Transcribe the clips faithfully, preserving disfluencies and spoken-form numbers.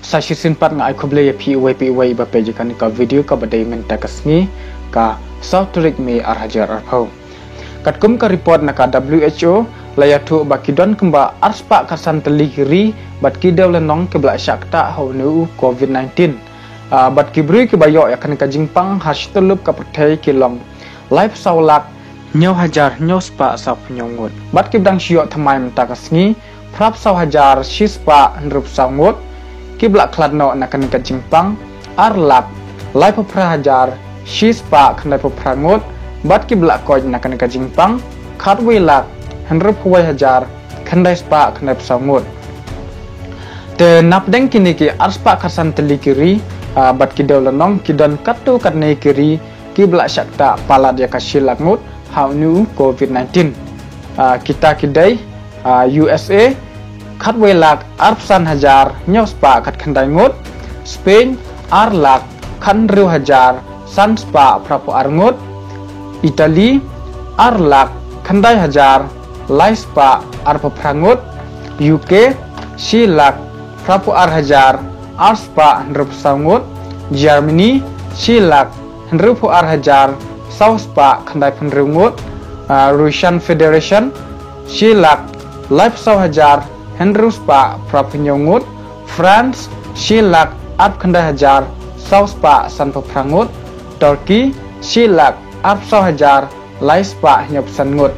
Sa shisien pat nga ai khublei ïa phi uwei pa uwei ba peit ïa kane ka video kaba dei mynta ka sngi ka saw tarik May ar hajar arphew. Katkum ka report na ka W H O la ïathuh ba ki don kumba arspah khatsan tylli ki ri bad ki dewlynnong kiba la shah ktah ha une u covid nineteen. Ah, bad ki briew kiba ïoh ïa kane ka jingpang ha shi tyllup ka pyrthei ki long laiphew saw lak hynñiew hajar hynñiew spah sawphew hynñiew ngut. Bad kiba dang shu ïoh thymmai mynta ka sngi phraphew saw hajar shispah hynriewphew saw ngut. Kiba la khlad noh na kane ka jingpang ar lak laiphew phra hajar shispah khyndaiphew phra ngut. Bad kiba la koit na kane ka jingpang khatwei lak hynriewphew wei hajar khyndai spah khyndaiphew saw ngut. Te napdeng kine ki arspah khatsan tylli ki ri, ah, bad ki dewlynnong ki don katto katne ki ri kiba la shah ktah palat ïa ka shi lak ngut ha une u covid nineteen. Ah, kita ki dei, ah, U S A khatwei lak arphew san hajar hynñiew spah khatkhyndai ngut, Spain ar lak khathynriew hajar san spah phraphew ar ngut, Italy ar lak khyndai hajar lai spah arphew phra ngut, U K shi lak phraphew ar hajar ar spah hynriewphew saw ngut, Germany shi lak hynriewphew ar hajar saw spah khyndaiphew hynriew ngut, ah, Russian Federation shi lak laiphew saw hajar hynriew spah phraphew hynñiew ngut, France shi lak arphew khyndai hajar saw spah sanphew phra ngut, Turkey shi lak arphew saw hajar lai spah hynñiewphew san ngut.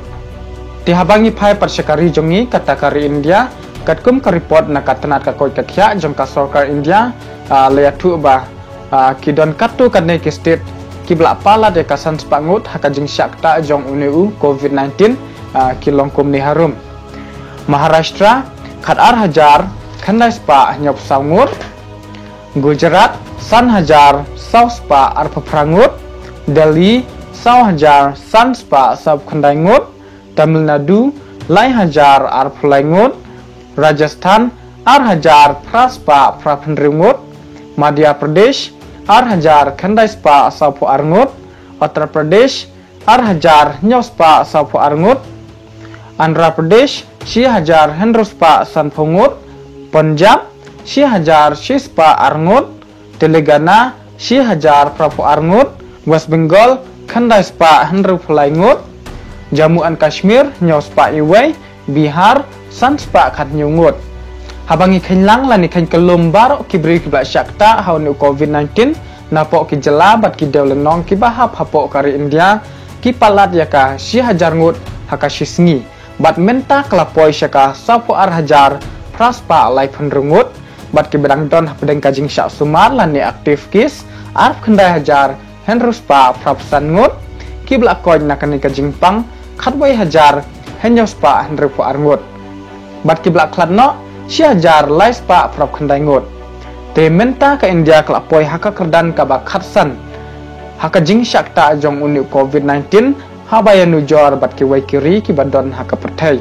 Te haba ngi phai pat sha ka ri jong ngi kata ka ri India, katkum ka report na ka tnat ka koit ka khiah jong ka sorkar India, ah, la ïathuh ba, ah, ki don katto katne ki state kiba la palat ïa ka san spah ngut ha ka jingshah ktah jong une u covid nineteen, ah, ki long kumne harum. Maharashtra khatar hajar khyndai spah hynñiewphew saw ngut, Gujarat san hajar saw spah arphew phra ngut, Delhi saw hajar san spah sawphew khyndai ngut, Tamil Nadu lai hajar arphew lai ngut, Rajasthan ar hajar phra spah phraphew hynriew ngut, Madhya Pradesh ar hajar khyndai spah sawphew ar ngut, Uttar Pradesh ar hajar hynñiew spah sawphew ar ngut, Andhra Pradesh shi hajar hynriew spah sanphew ngut, Punjab shi hajar shi spah ar ngut, Telangana shi hajar phraphew ar ngut, West Bengal khyndai spah hynriewphew lai ngut, Jammu and Kashmir hynñiew spah iwei, Bihar san spah khathynñiew ngut. Haba ngi kheiñ lang lane kheiñ kyllum baroh ki briew kiba la shah ktah ha une u covid nineteen napoh ki jylla bad ki dewlynnong kiba hap hapoh ka ri India ki palat ïa ka shi hajar ngut ha ka shi sngi. Bad mynta ka la poi sha ka sawphew ar hajar phra spah laiphew hynriew ngut. Bad kiba dang don hapdeng ka jingshah sumar lane active case arphew khyndai hajar hynriew spah phraphew san ngut. Kiba la koit na kane ka jingpang khatwei hajar hynñiew spah hynriewphew ar ngut. Bad kiba la khlad noh shi hajar lai spah phraphew khyndai ngut. Te mynta ka India ka la poi ha ka kyrdan kaba khatsan ha ka jingshah ktah jong une u covid nineteen haba ïanujor bad kiwei ki ri kiba don ha ka pyrthei.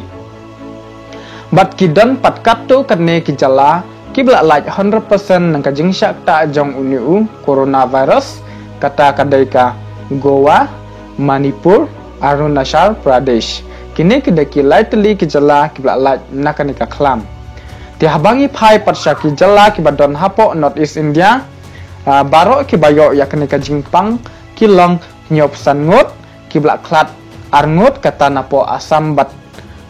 Bad ki don pat katto katne ki jylla kiba la lait hundred percent na ka jingshah ktah jong une u coronavirus, kata ka dei ka Goa, Manipur, Arunachal Pradesh. Kine ki dei ki lai tylli ki jylla kiba la lait na kane ka khlam. Te haba ngi phai pat sha ki jylla kiba don hapoh North East India, ah, baroh kiba ïoh ïa kane ka jingpang ki long hynñiewphew san ngut, kiba la khlad ar ngut kata napoh Assam bad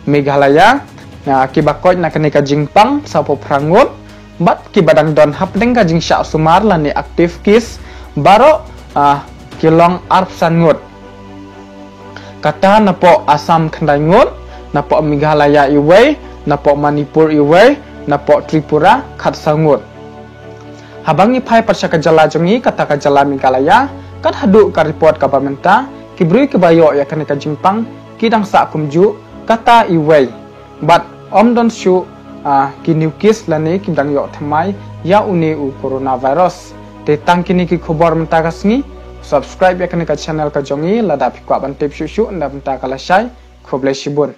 Meghalaya, ah, kiba koit na kane ka jingpang sawphew phra ngut, bad kiba dang don hapdeng ka jingshah sumar lane active case baroh, ah, ki long arphew san ngut. Kata napoh Assam khyndai ngut, napoh Meghalaya iwei, napoh Manipur iwei, napoh Tripura khatsaw ngut. Haba ngi phai pat sha ka jylla jong ngi kata ka jylla Meghalaya, kat haduh ka report kaba mynta ki briew kiba ïoh ïa kane ka jingpang ki dang sah kumjuh kata iwei. Bad ym don shuh, ah, ki new case lane kiba dang ïoh thymmai ïa une u coronavirus. Te tang kine ki khubor mynta ka sngi. Subscribe ïa kane ka channel ka jong ngi lada phi kwah ban tip shuh shuh ynda mynta ka lashai. Khublei shibun.